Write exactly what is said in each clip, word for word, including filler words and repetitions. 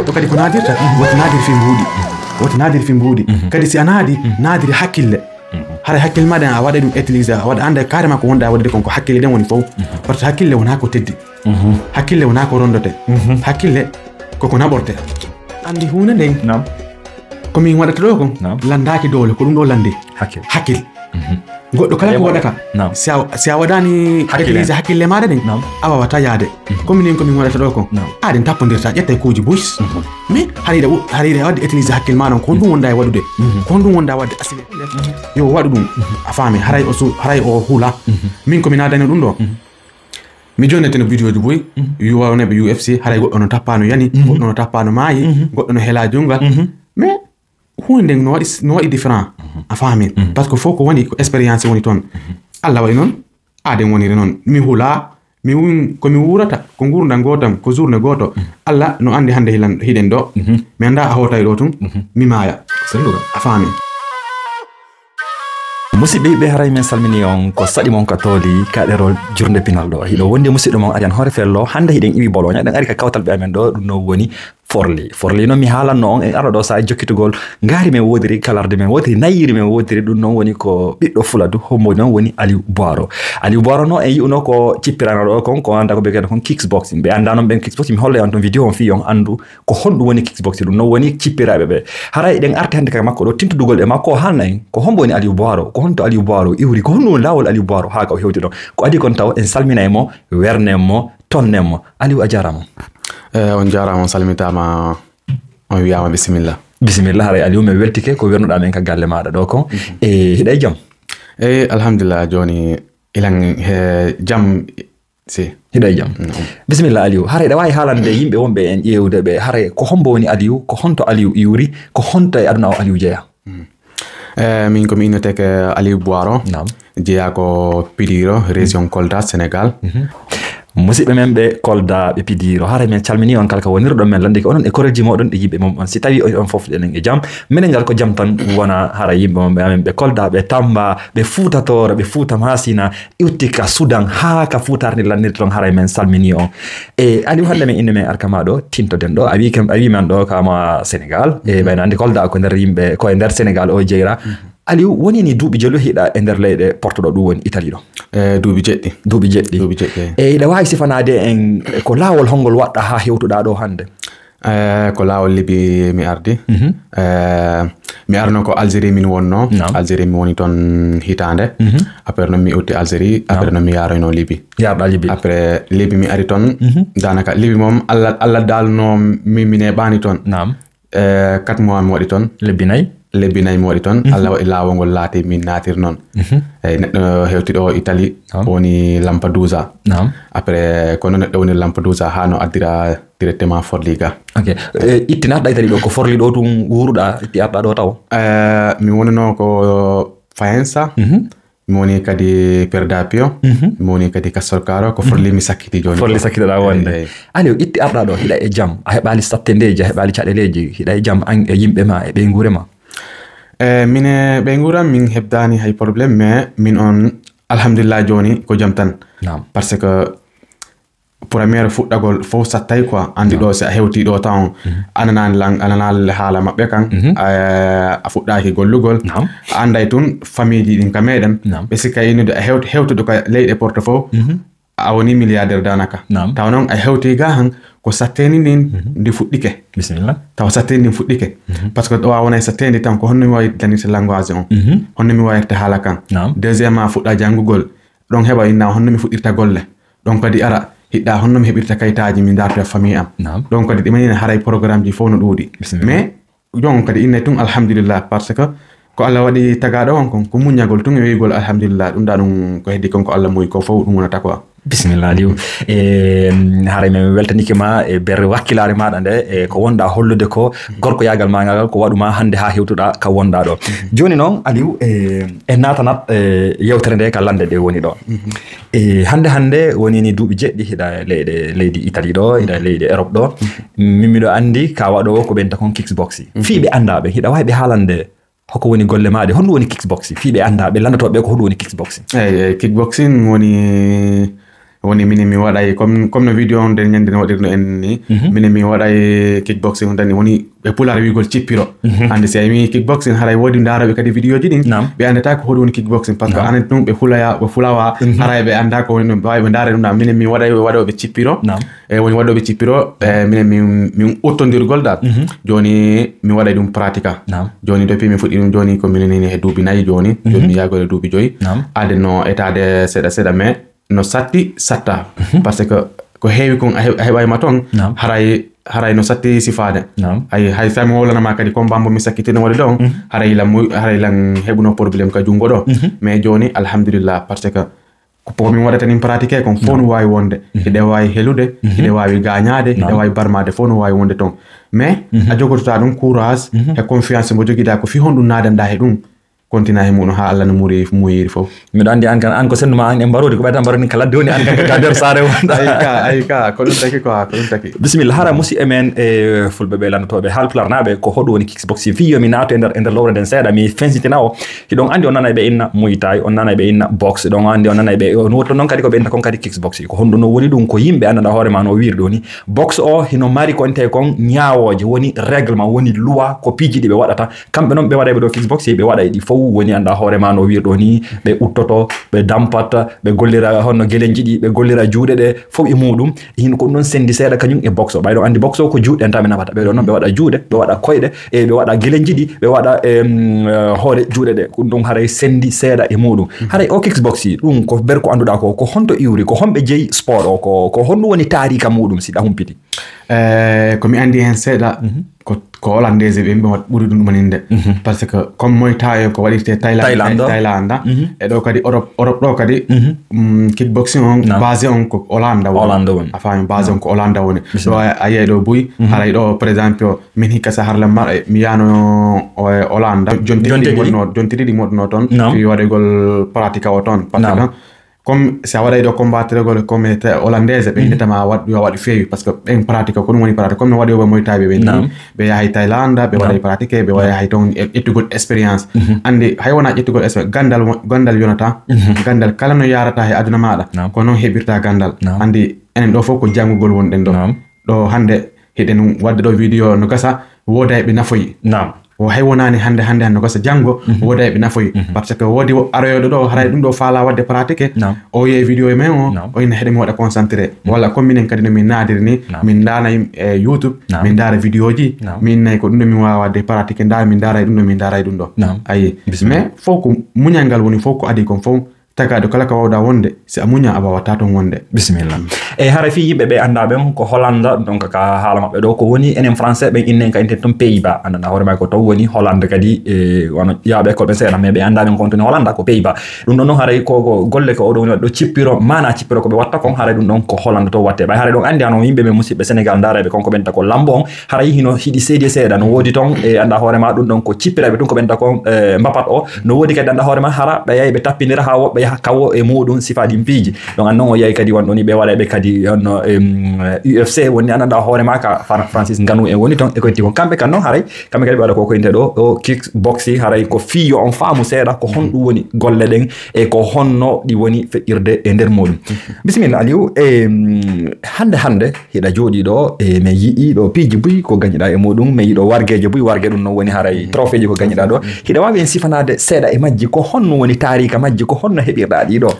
To kadi ko naadirta, woti naadir fii mbuuɗi. Woti naadir fii mbuuɗi. Kadi si a naadi, naadiri hakkille. Haray hakkille maa ɗen a waɗa ɗum utiliser, a waɗa annda carrément ko wonɗaa waɗude kon, ko hakkille ɗen woni fow. Parce que hakkille wonaa ko teddi. Hakkille wonaa ko rondote. Hakkille ko ko naɓorte. Anndi huunde nden. Naam. Ko min waɗata ɗoo kon, naam, lanndaaki doole, ko ɗum ɗoo lanndi. Hakkil. Hakkil. Goɗɗo kala ko waɗata, naam, si a, si a waɗaani utiliser hakkille maaɗa ɗen, naam, a waawataa yaade. Ko minen ko min waɗata ɗoo kon. Naam. Aɗen tappondirta, ƴettay kuuji buy. Mais haray hiɗa wo-, haray hiɗa waɗde utiliser hakkille maaɗa on, ko honɗum wonɗaa e waɗude? Ko honɗum wonɗaa waɗde asile? Yo waɗu ɗum. A faami, haray o su-, haray o hula. Min ko mi naadani ɗum ɗoo. Mi jonneteno vidéo ji buy, yo wawnayɓe U F C, haray goɗɗo no tappaano yani, goɗɗo no tappaano maayi, goɗɗo no helaa junngal. Mais huunde nden no waɗi, no waɗi différent. A faami? Parce que fof ko woni ko expérience woni toon. Allah waɗi noon, aaden woniri noon. Mi hulaa, mi wun-, ko mi wuurata, ko nguurndam gootam, ko journée gooto. Allah no anndi hannde hilan-, hiɗen ɗoo. Mi anndaa a hootay ɗoo tun, mi maaya. Selluka. A faami? Musidɓe yiɗɓe, haray men salmini on ko saɗi mon ka tooli ka ɗerol jurnde pinal ɗoo. Hiɗo wondi musidɗo mon Ariane Hoore Fello. Hannde hiɗen iwi Bologna, ɗen ari ka kawtal ɓe amen ɗoo, ɗum no woni Forli. Forli noon mi haalanno on, en arno ɗoo saa'i jokkitugol ngaari men woodiri, kalardi men woodiri, nayiiri men woodiri, ɗum noon woni ko ɓiɗɗo Fuladu, hombo noon woni Aliou Boiro. Aliou Boiro noon en yi'uno ko cippirano ɗoo kon, ko annda ko ɓe kadi kon kickboxing. Ɓe annda noon ɓen kickboxing, mi hollay on ton vidéo on fii on anndu ko honɗum woni kickboxing, ɗum noon woni cippiraaɓe ɓe. Haray eɗen arti hannde ka makko ɗoo, tintudugol e makko, o haalna en ko hombo woni Aliou Boiro, ko honto Aliou Boiro iwri, ko honɗum woni laawol Aliou Boiro haa ka o hewti ɗoo. Ko adii kon taw en salminay mo, wernen mo, tonnen mo. Aliou, a jaaraama. Eh, on jaaraama, on salmitaama, on wiyaama bisimilla. Bisimilla, haray Aliou, mi weltike ko wernuɗaa men ka galle maaɗa ɗoo kon. E, hiɗa e jam? Eey, alhamdulillah, jooni ilan he jam. Si. Hiɗa e jam. Bisimilla, Aliou. Haray hiɗa waawi haalande yimɓe wonɓe en ƴeewde ɓe, haray ko hombo woni Aliou, ko honto Aliou iwri, ko honto e aduna o Aliou jeyaa? Eh, min ko mi inneteke Aliou Boiro. Naam. Jeyaa ko Pidiro, région Kolda, Sénégal. Musidɓe men ɓe Kolda, ɓe Pidiro, haray men calmini on kala ka wonirɗon, men lanndike onon e korelji moɗon ɗi yimɓe mon on. Si tawi on, on fof ɗenen e jam, minen ngal ko jam tan wona, haray yimɓe mon ɓe amen ɓe Kolda, ɓe Tamba, ɓe Fuuta Tooro, ɓe Fuuta Masina, iwti ka Sudan haa ka Fuutaare nde lannirta ɗon, haray men salmini on. E Aliou, hannde men innde men arka ma ɗoo, tintoɗen ɗoo. A wii kam, a wii men ɗoo kama Sénégal. E ɓayno anndi Kolda ko nder yimɓe, ko e nder Sénégal o jeyra. Aliou, woni ni duuɓi jelu hiɗa e nder leyɗe portuɗo ɗum woni Italie ɗoo? E duuɓi jeɗɗi. Duuɓi jeɗɗi. Duuɓi jeɗɗi, eey. E hiɗa waawi sifanaade en ko laawol hongol waɗɗa haa hewtuɗaa ɗoo hannde? Eh, ko laawol Libi mi ardi. Eh, mi arno ko Algérie min wonno. Naam. Algérie mi woni toon hitaande. Après noon mi utti Algérie, après noon mi yaroyno Libi. Yarɗa Libi. Après Libi mi ari toon. Daanaka Libi moom Allah, Allah daalno mi, mi neeɓaani toon. Naam. Eh, quatre mois mi waɗi toon. Lebbi nayi. Lebbi nayi mi waɗi toon. Allah waɗi laawol ngol laati min naatir noon. Eh, neɗɗo hewtiɗo o Italie, naam, woni Lampedusa. Naam. Après, kono neɗɗo woni Lampedusa haa no addira directement Forli ga. Ok. Eh, itti naatɗa Italie ɗoo, ko Forli ɗoo tun wuuruɗaa, itti arɗa ɗoo taw? Eh, mi wonunoo ko Faenza. Mi woni kadi Perdapio. Mi woni kadi Casorcaro. Ko Forli mi sakkiti jooni. Forli sakkitoɗaa wonde. Eey, eey. Aliou, itti arɗa ɗoo, hiɗa e jam. A heɓaali sattendeeji, a heɓaali caɗeeleeji, hiɗa e jam an e yimɓe ma e ɓeynguure ma? Eh, min e ɓeynguure am, min heɓdaani hay problème, mais min on, alhamdulillah, jooni ko jam tan. Naam. Parce que première fuɗɗagol fof sattay quoi. Anndi ɗoo, si a hewtii ɗoo tan, a nanaani lan-, a nanaali haala maɓɓe kan, a, a fuɗɗaaki gollugol. Naam. A annday tun famille ji ɗin ka meɗen. Naam. Ɓe sikka innude a hewt-, hewtude ka leyɗe porte fof, a woni milliardaire daanaka. Naam. Tawa noon a hewtii ga han ko sattendi ndin ndi fuɗɗike. Bisimilla. Tawa sattendi ndin fuɗɗike. Parce que ɗo a wonay sattendi tan, ko honno mi waawirta language on? Honno mi waawirta haala kan? Naam. Deuxièmement, a fuɗɗa janngugol. Ɗon heɓa inna honno mi fuɗɗirta golle. Ɗon kadi ara, hiɗɗa honno mi heɓirta kayitaaji, mi dartoya famille am. Naam. Ɗon kadi ɗi manina haray programme ji fof no ɗuuɗi. Bisimilla. Mais jon kadi inne tun alhamdulillah, parce que ko Allah waɗi tagaɗo on kon, ko muññagol tun e wi'ugol alhamdulillah. Ɗum ɗa ɗum ko heddi kon ko Allah muyi ko fof ɗum wonata quoi. Bisimilla Aliou. E, haray min weltanike ma e berre wakkilaare maɗa nde, e ko wonɗa hollude ko, gorkoyagal ma ngal ko waɗuma hannde ha hewtuɗa ka wonɗa ɗo. Joni noon Aliou, e, en natanat, e, yewtere nde ka lande ɗe woni ɗo. E, hannde hannde woni ni duuɓi jeɗɗi hiɗa e leyɗe, leydi Italie ɗo, hiɗa e leyɗe Europe ɗo. Min miɗo anndi ka waɗowo ko ɓen takon kickboxing. Fii ɓe annda ɓe, hiɗa wawi ɓe haalande hoko woni golle maɗe, honɗum woni kickboxing? Fii ɓe annda, ɓe lanndatoɓe ko honɗum woni kickboxing. Eyi, eyi, kickboxing woni, Woni minen mi waɗay, comme, comme no vidéo on nden ñande no waɗirno en ni, minen mi waɗay kickboxing on tan ni, woni e pulaar wiigol cippiro. Hannde si a yimi kickboxing, haray woodi ndaarooɓe kadi vidéoji ɗin, ɓe anndataa ko hoɗum woni kickboxing, parce que anen ɗum ɓe fulaya, ɓe fulawa, haray ɓe anndaa ko woni ɗum, ɓe waawi ɓe ndaara ɗum ɗa. Minen mi waɗay waɗooɓe cippiro, e woni waɗooɓe cippiro, e minen min, min uttondirgol ɗa. Jooni mi waɗay ɗum pratique. Jooni depuis mi fuɗɗi ɗum jooni ko minen ni he duuɓi nayi jooni, jooni mi yaagol e duuɓi joyi. Aade no etaade seeɗa seeɗa, mais no satti satta. Parce que ko heewi kon a he-, a heɓay ma toon, haray, haray no satti sifaade. Ay, hay sa mi wowlanama kadi combat mbo mi sakkitino waɗi ɗon, haray lan mo-, haray lan heɓuno problème ka junngo ɗo. Mais jooni, alhamdulillah, parce que ko po min waɗata nin pratiqué kon, fof no waawi wonde. Hiɗe waawi helude, hiɗe waawi gaañaade, hiɗe waawi barmaade, fof no waawi wonde toon. Mais a jogototaa ɗum courage e confiance mbo jogiɗaa ko fii honɗum naadanɗaa he ɗum. Kontina he muɗum haa Allah no muri, muuyiri fof. Miɗo anndi an kan, an ko sendu ma an e mbarodi, ko ɓeyta mbarodi ka ladde woni, an kan ko ka nder saare wonɗa. Ayi ka, ayi ka, ko ɗum taki quoi, ko ɗum taki. Bisimilla, hara musidɓe men e fulɓe ɓe lanndotooɓe Haalpulaarnaaɓe, ko hoɗum woni kickboxing? Fii yo mi naatu e nder, e nder lowre nden seeɗa, mi fensitina o. Hiɗon anndi on nanay ɓe inna Muay Thai, on nanay ɓe inna boxe, ɗon anndi on nanay ɓe, on wotto noon kadi ko ɓe inna kon kadi kickboxing. Ko honɗum no woni ɗum? Ko yimɓe anndanɗaa hoore ma no wiiri ɗo ni. Boxe o hino mari ko intee kon ñaawooje, woni règlement, woni loi, ko piiji ɗi ɓe waɗata. Kamɓe noon ɓe waɗay ɓe ɗo kickboxing, ɓe waɗay ɗi fow, woni annda hoore ma no wiirɗo ni, ɓe uttoto, ɓe dampat, ɓe gollira honno gelenji ɗi, ɓe gollira juuɗe ɗe, fow e muɗum. Hino ko ɗum ɗon sendi seeɗa kañum e boxe o. Ɓay ɗon anndi boxe o ko juuɗe en tan ɓe naɓata. Ɓe ɗo noon ɓe waɗa juuɗe, ɓe waɗa koyɗe, e ɓe waɗa gelenji ɗi, ɓe waɗa, em, eh, hoore juuɗe ɗe. Ɗum ɗon haray sendi seeɗa e muɗum. Haray o kickboxing, ɗum ko ber ko annduɗaa ko, ko honto iwri, ko honɓe jeyi sport o, ko, ko honɗum woni taarika muɗum si ɗa humpiti? Eh, ko mi anndi heen seeɗa, ko, ko hollandeeɓe ɓe, ɓe ɓuri ɗum ɗumaninde. Parce que comme Muay Thai ko waɗirtee Thaïlande, Thaïlande. Thaïlande, e ɗo kadi Europe, Europe ɗo kadi, mm, kickboxing on, base on ko Hollande woni. Hollande woni. A faami, base on ko Hollande woni. Ɗo a, a yiyay ɗo buy, haray ɗo, par exemple, min hikka sa harla mar-, eh, mi yaano, o, e Hollande. Jonte ɗiɗi moɗno-, jonte ɗiɗi moɗno toon, fi waɗegol pratique o toon. Parce que comme si a waɗay ɗo combattre gol comme te hollandaise, ɓe innata ma waɗ-, yo a waɗ feewi, parce que ɓen pratique, ko ɗum woni pratique. Comme no waɗi o Muay Thai ɓe, ɓe ni, ɓe yahay Thaïlande, ɓe waɗay pratique, ɓe waɗay hay toon e-, ƴettugol expérience. Anndi hay wona ƴettugol expérience, ganndal wo-, ganndal yonata, ganndal kala no yarata he aduna maaɗa, ko noon heɓirta ganndal. Anndi enen ɗo fof ko janngugol wonɗen ɗo. Ɗo hannde hiɗen waɗde ɗo vidéo no gasa, wooday ɓe nafoyi. O hay wonaani hannde, hannde, hannde ko so janngo, wooda e ɓe nafoyi. Parce que woodi wo-, aroyooɗo ɗo, haray ɗum ɗo faala waɗde pratiqué. O yehi vidéo e men o, o ina heɗe mi waɗa concentré. Walla comme minen kadi no min naadiri ni, min ndaana yim-, e YouTube, min ndaara vidéo ji, min nayi ko ɗum ɗo min waawa waɗde pratiqué, ndaara min ndaara e ɗum ɗo, min ndaara e ɗum ɗo. Ayi. Mais fof ko muñal ngal woni fof ko adii kon fof. Tagaaɗo kala ko waawɗaa wonde, si a muñaa, a waawataa toon wonde. Bisimilla. E hara fii yimɓe ɓe anndaa ɓen ko Hollande, donc ka haala maɓɓe ɗo, ko woni enen français ɓen innen ka inten toon Pays-Bas. Anndanɗaa hoore maa ko toon woni Hollande kadi, e wano yaaɓe école ɓen seeɗa, mais ɓe anndaa ɓen ko on toon Hollande ko Pays-Bas. Ɗum ɗon noon haray ko, ko golle ko oɗon woni waɗde ɗo cippiro, maanaa cippiro ko ɓe watta kon, haray ɗum ɗon ko Hollande to watte. Ɓay haray ɗon anndi ano yimɓe men musidɓe Sénégal ndaarayɓe kon ko ɓen ta ko lambo on, haray hino hiɗi seedi e seeɗa, no woodi toon, e annda hoore ma ɗum ɗon ko cippirayɓe tun ko ɓen ta kon, e, mbapat o. No woodi kadi annda hoore ma hara ɓe yahi ɓe tappindira haa woɓɓe yaha kawo e muɗum sifaaji mpiiji. Donc an non o yahi kadi won ɗon ɓe waɗayɓe kadi honno, em, U F C woni annda hoore ma ka Fran-, Francis Ngannou en woni toon e ko itti kon. Kamɓe kan noon haray, kamɓe kadi ɓe waɗa ko ko innde ɗo, o kickboxing haray ko fii yo on faamu seeɗa ko honɗum woni golle ɗen e ko honno ɗi woni feƴƴirde e nder muɗum. Bisimilla Aliou, em, hannde hannde, hiɗa jooɗii ɗo, e mi yi'ii ɗo piiji buy ko gañiɗaa e muɗum, mi yi'ii ɗo wargeejo buy, warge ɗum noon woni haray trophée ji ko gañiɗaa ɗo. Hiɗa waawi en sifanaade seeɗa e majji, ko honno woni taariika majji, ko honno heɓirɗaa ɗi ɗo?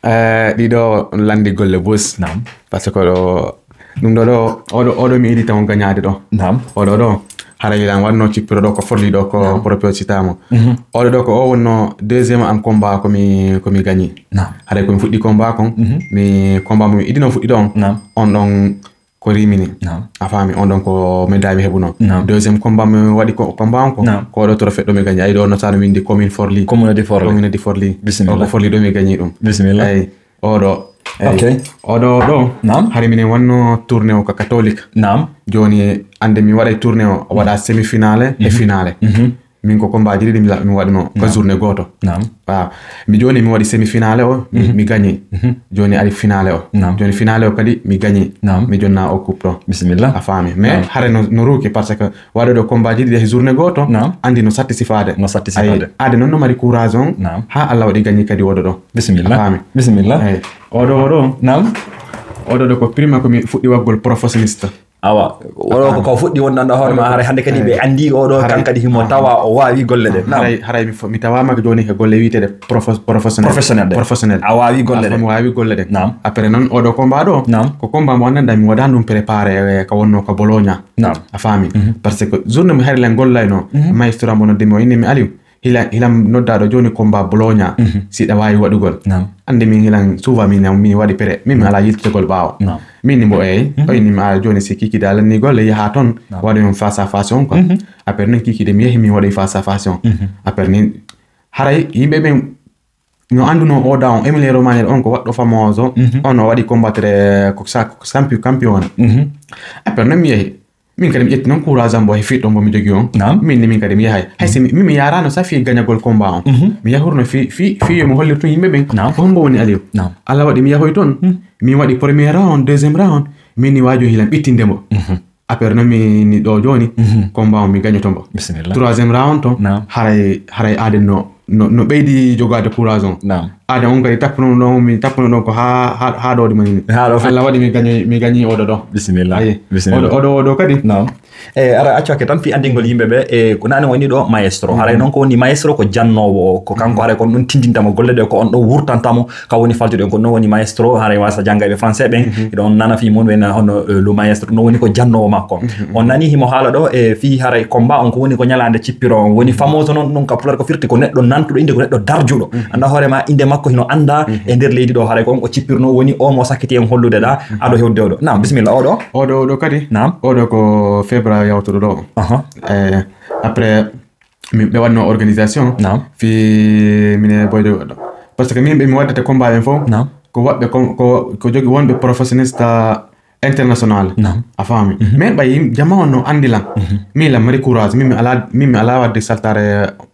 Eh, ɗi ɗo lanndi golle bus. Naam. Parce que ɗo, ɗum ɗo ɗo, oɗo, oɗo mi yiɗi tan gañaade ɗo. Naam. Oɗo ɗo, haray lan wanno cippiro ɗo ko forli ɗo ko proprio citamo. Oɗo ɗo ko o wonno deuxième am combat ko mi, ko mi gañi. Naam. Haray ko mi fuɗɗi combat kon, mi combat mo mi idino fuɗɗi ɗon. Naam. On ɗon ko rimini. Naam. A faami, on ɗon ko médaille mi heɓuno. Naam. Deuxième combat mi waɗi ko, combat on ko, naam, ko oɗo trophée ɗo mi gañi. Ay ɗo no sano windi commune Forli. Commune de Forli. Commune de Forli. Bisimilla. O ko Forli ɗo mi gañi ɗum. Bisimilla. Ay, oɗo. Ay, ok. Oɗo ɗo. Naam. Hari minen wanno tournée o ka catholique. Naam. Jooni ande mi waɗay tournée o, waɗa semi-finale e finale. Mhm. min ko combat ji ɗiɗi mi la- mi waɗuno ka journée gooto. Naam. Waaw. Mi jooni mi waɗi semi finale o, mi, mi gagné. Jooni ari finale o. Naam. Jooni finale o kadi mi gagné. Naam. Mi jonna o coupe ɗo. Bisimilla. A faami. Mais hare no, no ruuki parce que waɗuɗo combat ji ɗiɗi e journée gooto, andi no satti sifaade. No satti sifaade. Aade noon no mari courage on. Naam. Haa Allah waɗi gagné kadi oɗo ɗo. Bisimilla. A faami. Bisimilla. Eyi. Oɗo, oɗo. Naam. Oɗo ɗo ko prima ko mi fuɗɗi waggol professionniste. Awa, oɗo ko ko fuɗɗi wonde annda hoore ma, haray hannde kadi ɓe anndi oɗo kan kadi himo tawa o waawi golle ɗe. Naam. Haray, haray mi fo- mi tawaama ko jooni ko golle wiyeteeɗe profo- professionnel. Professionnel ɗe. Professionnel. A waawi golle ɗe. Mi waawi golle ɗe. Naam. Après noon oɗo combat ɗo, naam, ko combat mo anndanɗaa mi waɗaani ɗum préparé, eh, ko wonno ko Bologna. Naam. A faami. Parce que journée mi hari lan gollayno, maestro am o noddi mi o inni mi Aliou. Hila, hilam noddaaɗo jooni combat Bologna, si ɗa waawi waɗugol. Naam. Anndi min hilan souvent min, mi waɗi prêt. Min mi alaa yiltitagol ɓaawo. Naam. Min ni mbo eey, o inni mi a jooni si Kiki da lanni golle yaha toon, waɗoyon face à face on quoi. Après noon Kiki de mi yahi mi waɗi face à face on. Après ni haray yimɓe ɓen no annduno o da on, Emilien Romanel on ko waɗɗo famoso, on o waɗi combattre ko sa- ko champion, campion. Après noon mi yahi, min kadi mi ƴetti noon courage am mbo he fiɗɗo mbo mi jogii on. Naam. Min ni min kadi mi yahay. Hay si mi, min mi yaarano sa fii gañagol combat on. Mi yahurno fii, fii, fii yo mi hollir tun yimɓe ɓen. Naam. Ko hombo woni Aliou? Naam. Allah waɗi mi yahoy toon. Mi waɗi premier round, deuxième round. Min ni waaju hilan ɓittinde mbo. Après noon mi ni ɗo jooni, combat on mi gañoto mbo. Bisimilla. Troisième round toon, naam, haray, haray aaden no, no, no ɓeydi jogaade courage on. Naam. Aaden on kadi tappuno ɗon, mi tappuno ɗon ko haa, haa, haa ɗo ɗi mani. Haa ɗo fe- Allah waɗi mi gañi, mi gañi oɗo ɗo. Bisimilla. Ayi. Bisimilla. Oɗo, oɗo, oɗo kadi. Naam. E ara accu hakke tan fii anndingol yimɓe ɓe, e ko nani woni ɗo maestro. Haray noon ko woni maestro ko jannoowo o, ko kanko haray ko on ɗon tindintamo golle ɗe, ko on ɗon wurtantamo, ka woni faltude on, ko noon woni maestro, haray wasa jannga ɓe français ɓen, eɗon nana fii mum ɓen hono, eh, le maestro, noon woni ko jannoowo makko. On nani himo haala ɗo e fii haray combat on ko woni ko ñalaande cippiro on, woni famoso noon ɗum ka pular ko firti ko neɗɗo nantuɗo innde, ko neɗɗo darjuɗo. Annda hoore ma innde makko hino annda e nder leydi ɗo, haray ko on o cippirno, woni o mo sakkiti en hollude ɗa, aɗo hewde oɗo. Naam, bisimilla oɗo. Oɗo, oɗo kadi. Naam. Oɗo ko février yawtuɗo ɗo. Aha. Eh, après, min ɓe waɗno organisation. Naam. Fii minen e boyde goɗɗo. Parce que min ɓe mi waddata combat ɓen fof. Naam. Ko waɗɓe ko, ko, ko jogi wonɓe professionniste international. Naam. A faami. Mais ɓay jama on no anndi lan. Min lan mari courage. Min mi ala, min mi ala waɗde saltare,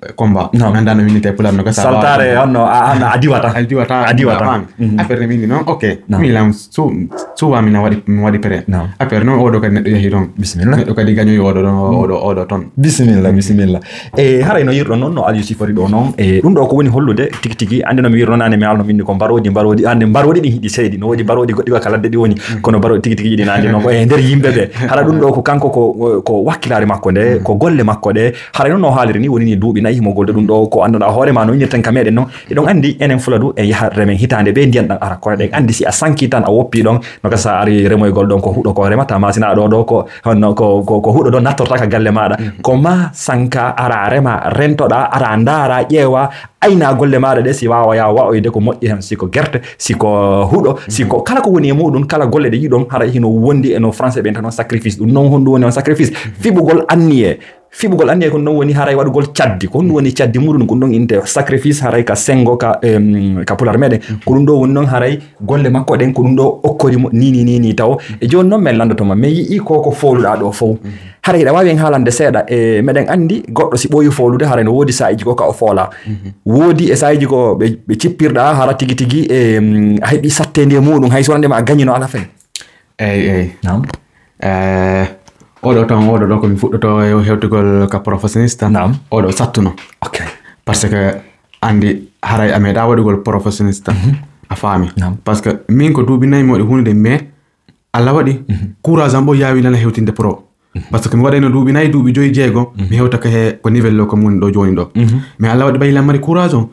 eh, combat. Naam. Mi annda no winnete pular no gasa. Saltare on no, a, a, a diwata. A diwata. A diwata. A faami. Affaire ne min noon, ok. Naam. Min lan su-, souvent min waɗi, mi waɗi prêt. Naam. Affaire noon oɗo kadi neɗɗo yahi ɗon. Bisimilla. Neɗɗo kadi gañoyi oɗo ɗon, oɗo, oɗo toon. Bisimilla, bisimilla. E haray no yirɗon noon, no Aliou sifori ɗo noon. E ɗum ɗo ko woni hollude tigi tigi, anndi no mi wirno nane mi haalno min ni ko mbaroodi, mbaroodi, anndi mbaroodi ɗin hiɗi seedi. No woodi mbaroodi goɗɗi ko ka ladde ɗi woni. Kono mbaroodi tigi tigi ɗi anndi noon ko e nder yimɓe ɓe. Hara ɗum ɗo ko kanko ko, ko wakkilaare makko nde, ko golle makko ɗe. Haray noon no haaliri ni woni ni duuɓi nayi himo golde ɗum ɗo ko annduɗaa hoore ma no innirten ka meɗen noon. Eɗon anndi enen Fuladu e yaha remen hitaande ɓe ndiyan ɗan ara. Kono ɗen anndi si a sanki tan a woppi ɗon, no ka sa ari remoygol ɗon ko huɗo ko remata ma sina ɗo ɗo ko honno ko, ko, ko huɗo ɗon nattorta ka galle maɗa. Ko ma sanka ara rema, rentoɗa, ara ndaara, ƴeewa, ayna golle maɗa ɗe si wawa ya wa'oyde ko moƴƴi hen, si ko gerte, si ko huɗo, si ko kala ko woni e muɗum, kala golle ɗe yiɗon, hara hino wondi e no français ɓen tan on sacrifice. Ɗum non honɗum woni on sacrifice? Fiɓugol anniye. Fiɓugol anniye kon non woni haray waɗugol caddi. Ko honɗum woni caddi muɗum? Ko ɗum ɗon innde sacrifice haray ka sengo ka, em, ka pular meɗen. Ko ɗum ɗo woni non haray golle makko ɗen, ko ɗum ɗo okkori mo ni, ni, ni, ni taw. E jooni noon men lanndotoma, men yi'i ko, ko fooluɗaa ɗo fow. Haray hiɗa waawi en haalande seeɗa, e meɗen anndi goɗɗo si ɓooyi foolude, haray no woodi saa'iji ko ka o foola. Woodi e saa'iji ko ɓe, ɓe cippirɗa, hara tigi tigi, em, a heɓi satteendi e muɗum, hay so wonande ma a gañino ala fen. Eey, eey. Naam. Eh, oɗo tan, oɗo ɗo ko mi fuɗɗoto e hewtugol ka professionniste tan. Naam. Oɗo sattuno. Ok. Parce que anndi haray a meeɗa waɗugol professionniste tan. A faami. Naam. Parce que min ko duuɓi nayi mi waɗi huunde, mais Allah waɗi courage am o yaawi nana hewtinde pro. Parce que mi waɗayno duuɓi nayi, duuɓi joyi, jeego, mi hewta ka he ko niveau ɗo ko mi woni ɗo jooni ɗo. Mais Allah waɗi ɓay lan mari courage on.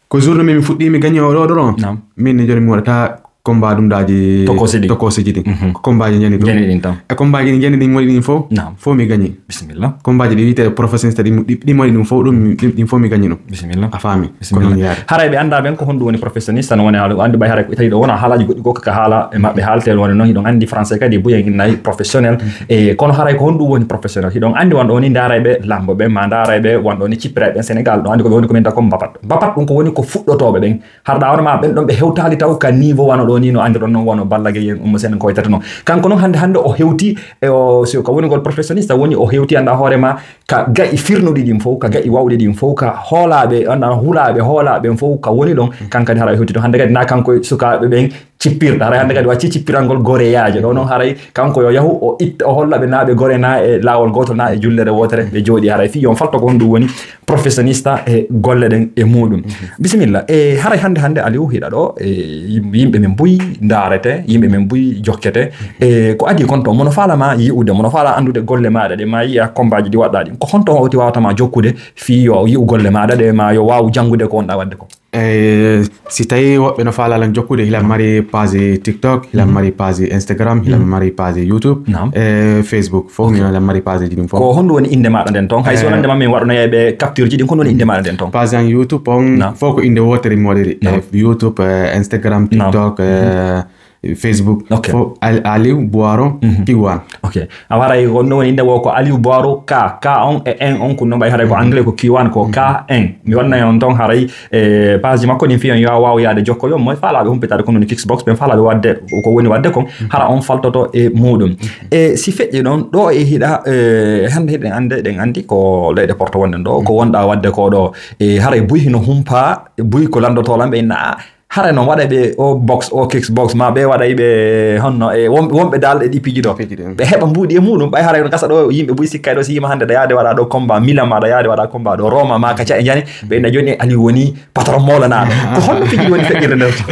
Ko journée min mi fuɗɗi mi gañi oɗo ɗo ɗon. Naam. Min ni jooni mi waɗata combat ɗum daaji tokkoseji ɗin. Tokkoseji ɗin. Ko combat ji njani ɗum. Njani ɗin tan. E combat ji ɗi njani ɗin waɗi ɗin fof. Naam. Fof mi gañi. Bisimilla. Combat ji ɗi wiyeteeɗi professionnel ɗi, ɗi, ɗi waɗi ɗum fof ɗum, ɗin, ɗin fof mi gañi ɗum. Bisimilla. A faami? Ko bisimilla. Noon yaari. Haray ɓe annda ɓen ko honɗum woni professionniste, no woni haala, anndi ɓay haray ko tawi ɗo wona haalaji goɗɗi goɗɗi ka haala e maɓɓe haaltel woni noon, hiɗon anndi français kadi buyen innayi professionnel. E kono haray ko honɗum woni professionnel? Hiɗon anndi won ɗo ni ndaaray ɓe lambo ɓen, ma ndaaray ɓe won ɗo ni cippirayɓe ɓen Sénégal, ɗo anndi ko ɓe woni ko min ta ko mbapat. Mbapat ɗum ko woni ko fuɗɗotooɓe ɓen. Harɗa hono ma ɓen ɗon ɓe hewtaali taw ka niveau wano ɗo Ni no anndirɗon noon, wano Balla Gaye en, Oumou Sène en ko waytata noon. Kanko noon hannde, hannde o hewti, e o, so ko wonigol professionniste, woni o hewti annda hoore ma ka ga'i firnuɗi ɗin fof, ka ga'i wawɗi ɗin fof, ka hoolaaɓe, annda hulaaɓe, hoolaaɓe en fof ka woni ɗon. Kan kadi hara o hewti ɗon. Hannde kadi na kanko e sukaaɓe ɓen cippirɗa. Haray hannde kadi wacci cippirangol goreyaajo. Ɗo noon haray kanko yo yahu o itta, o holla ɓe na ɓe gore na e laawol gootol na e jullere wootere ɓe jooɗi. Haray fii yo on falto ko honɗum woni professionniste e golle ɗen e muɗum. Bisimilla. E haray hannde, hannde Aliou hiɗa ɗo, e yim-, yimɓe men buy ndaarete, yimɓe men buy jokkete. E ko adii kon toon, mono faala ma yi'ude, mono faala anndude golle maaɗa ɗe ma yi'a kombaaji ɗi waɗɗa ɗin. Ko honto hoti wawata ma jokkude fii yo yi'u golle maaɗa ɗe ma yo waawu janngude ko wonɗa waɗde ko? E si tawi woɓɓe no faala lan jokkude, hilan mari page TikTok, hilan mari page Instagram, hilan mari page YouTube, Naam. e Facebook. Fof Ok. min lan mari page ji ɗin fof. Ko honɗum woni innde maaɗa nden toon? Hay so Eh. wonande ma min waɗunoya ɓe capture ji ɗin, ko honɗum woni innde maaɗa nden toon? Page an YouTube on Naam. fof ko innde wootere mi waɗiri. Naam. E YouTube, e Instagram, Naam. TikTok, e Facebook. Ok. Fof Al-, Aliou Boiro Mhm. Kiwan. Ok. A haray ko no woni innde wo ko Aliou Boiro K. K on e N on ko no ɓay haray ko Mhm. anglais ko Kiwan ko Mhm. K N. Mi wanna on toon haray e page makko ɗin fii on yo a waaw yaade jokkoyon mo. Faalaaɓe humpitaade ko woni Kickbox ɓen faalaaɓe waɗde ko woni waɗde kon. Mhm. Hara on faltoto e muɗum. Mhm. E si feƴƴi ɗon, ɗo e hiɗa, e hannde hiɗen annde, ɗen anndi ko leyɗe porto wonɗen ɗo, ko Mhm. wonɗa waɗde ko ɗo. E haray buy hino humpa, buy ko lanndotoo lan ɓe inna, a, haray noon waɗa ɓe o box, o Kickbox, ma ɓe waɗay ɓe honno, e won-, wonɓe dal e ɗi piiji ɗo. Piiji ɗin. Ɓe heɓa mbuuɗi e muɗum, ɓay haray no gasa ɗo yimɓe buy sikkay ɗo si yima hannde ɗa yaade waɗa ɗo combat, Milan ma ɗa yaade waɗa combat ɗo, Roma ma ka ca e jani, ɓe inna jooni Aliou woni patron mawlanaɗo. Ko honno piiji ɗi woni feƴƴirde nder to?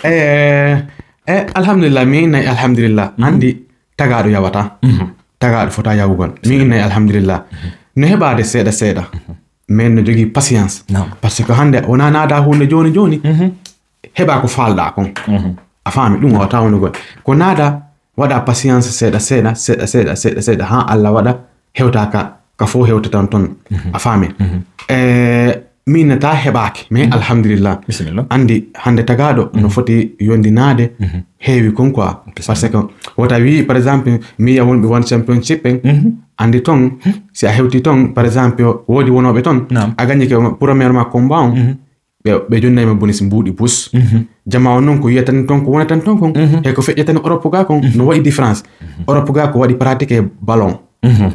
Eh, eh, alhamdulillah, mi innay alhamdulillah. Mhm. Anndi tagaaɗo yawata. Mhm. Tagaaɗo fota yawugol. Mi innay alhamdulillah. Mhm. No heɓaade seeɗa seeɗa. Mhm. Mais no jogii patience. Naam. Parce que hannde wona naada huunde jooni jooni. Mhm. Heɓa ko faalɗa kon. Mhm. A faami ɗum wawata wonugol. Ko naada waɗa patience seeɗa seeɗa, seeɗa seeɗa, seeɗa seeɗa, haa Allah waɗa hewta ka, ka fof hewtatan ton. Mhm. A faami? Mhm. E, min nata heɓaaki, mais Mhm. alhamdulillah. Bisimilla. Anndi hannde tagaaɗo no Mhm. foti yondinaade Mhm. heewi kon quoi. Bisimilla. Parce que wota wi, par exemple, mi yiya wonɓe One Championship en, Mhm. anndi ton, Mhm. si a hewti ton, par exemple, woodi wonooɓe ton, Naam. a gañike premièrement combat on, Mhm. ɓe, ɓe jonnay ma bonus mbuuɗi bus. Mhm. Jama on noon ko yiyatan ton, ko wonatan ton kon, Mhm. e ko feƴƴatan Europe ga kon, Mhm. no waɗi différence. Mhm. Europe ga ko waɗi pratiquer ballon. Mhm.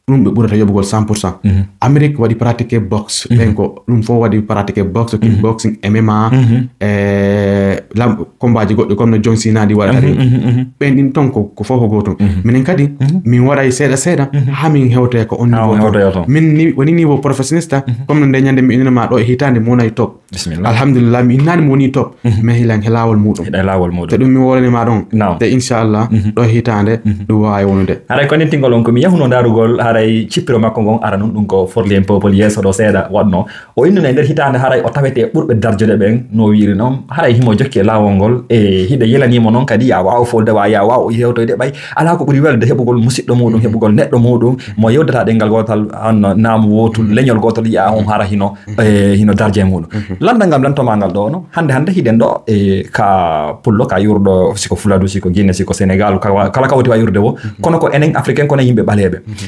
Ɗum ɓe ɓurata yoɓugol cent pour cent. Mhm. Amérique waɗi pratiquer boxe. Mhm. Ɓen ko ɗum fof waɗi pratiquer boxe, Mhm. kickboxing, M M A, Mhm. e lam-, combat ji goɗɗi comme no John Cena ɗi waɗata Mhm, ɗi. mhm, mhm. Ɓen ɗin ton ko, ko fof ko gootum. Mhm. Minen kadi, Mhm. min waɗay seeɗa seeɗa, Mhm. haa min hewtoya ko on Haa niveau on ton. hewtoya ton. Min ni, woni niveau professionniste, Mhm. comme no nde ñande mi innama ɗo e hitaande mo wonay top. Bisimilla. Alhamdulillah, mi innaani mo woni top, Mhm. mais hilan he laawol muɗum. Hiɗa e laawol muɗum. Te ɗum mi wolani ma ɗon. Naam. Te inchallah, Mhm. ɗo hitaande, Mhm. ɗum waawi wonude. Haray ko nettingol on ko mi yahuno ndaarugol, haray cippiro makko ngon ara nun ɗum ko Forlien People yeeso ɗo seeɗa waɗno. O innuno e nder hitaande haray o tawete e ɓurɓe darjude ɓen, no wiiri noon. Haray himo jokki e laawol ngol, e hiɗa yelanimo noon kadi, ya waaw folde wa, ya waaw yewtoyde ɓay. Alaa ko ɓuri welde heɓugol musiɗɗo muɗum, heɓugol neɗɗo muɗum, mo yewdata ɗengal gootal, an naamu wootul, leñol gootol, yiya on hara hino, e, hino darje muɗum. Mhm. Landal ngal lantomaa ngal ɗo no, hannde, hannde hiɗen ɗo, e, ka pullo, ka yurɗo, siko Fuladu, siko Guinée, siko Sénégal, ka wa-, kala ka woti wa yurde wo. Mhm. Kono ko enen Africain, kono yimɓe ɓaleeɓe. Mhm.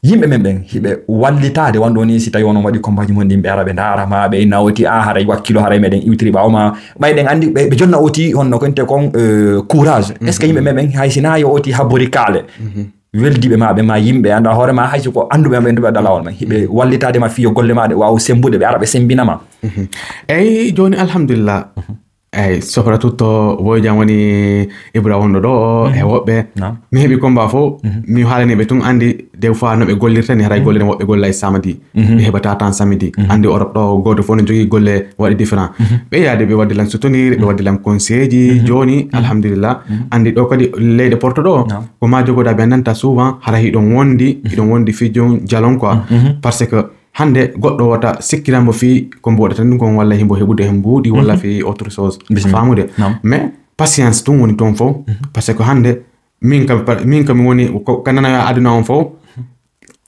Yimɓe men ɓen, hiɓe wallitaade, wano ɗo ni, si tawi on waɗi combat ji mon ɗin, ɓe ara ɓe ndaara ma, ɓe inna oti, a, haray wakkilo, haray meɗen iwtiri ɓaawo ma. Ɓay ɗen anndi, ɓe, ɓe jonna oti, honno ko inte kon, euh, courage. Est-ce que Mhm. yimɓe men ɓen, hay si na yo oti habori kaale, Mhm. weldiiɓe ma ɓe, ma yimɓe annda hoore ma, hay si ko annduɓe ma ɓe, annduɓe aɗa laawol ma, hiɓe wallitaade ma fii yo golle ma ɗe waaw sembude, ɓe ara ɓe sembina ma? Mhm. Eyi, jooni, alhamdulillah. Mhm. Eyi, surtout to Boy Jam woni Ibra wonɗo ɗo, Mhm. e woɓɓe. Naam. Mi heɓi combat fof, Mhm. mi haalani ɓe tun anndi des fois no ɓe gollirta ni, haray Mhm. gollirta woɓɓe golla e samedi. Mhm. Ɓe heɓata tan samedi. Mhm. Anndi Europe ɗo, gooto fof no jogii golle waɗi différent. Mhm. Ɓe yaade ɓe waddi lan soutenir, ɓe Mhm. waddi lan conseil ji. Mhm. Jooni, Mhm. alhamdulillah. Mhm. Anndi ɗo kadi leyɗe porto ɗo, Naam. ko ma jogoɗa ɓe nanta souvent, hara hiɗon wondi, Mhm. hiɗon wondi fii jom jalon quoi. Mhm. Parce que hannde goɗɗo wota sikkiranmo fii ko mboɗata ɗum kon walla himbo heɓude hen mbuuɗi walla Mhm. fii autre chose. Bisimilla. Faamude. Naam. Mais patience tun woni toon fof. Mhm. Parce que hannde min kam, par-, min kam mi woni ko, ka nanoya aduna on fof.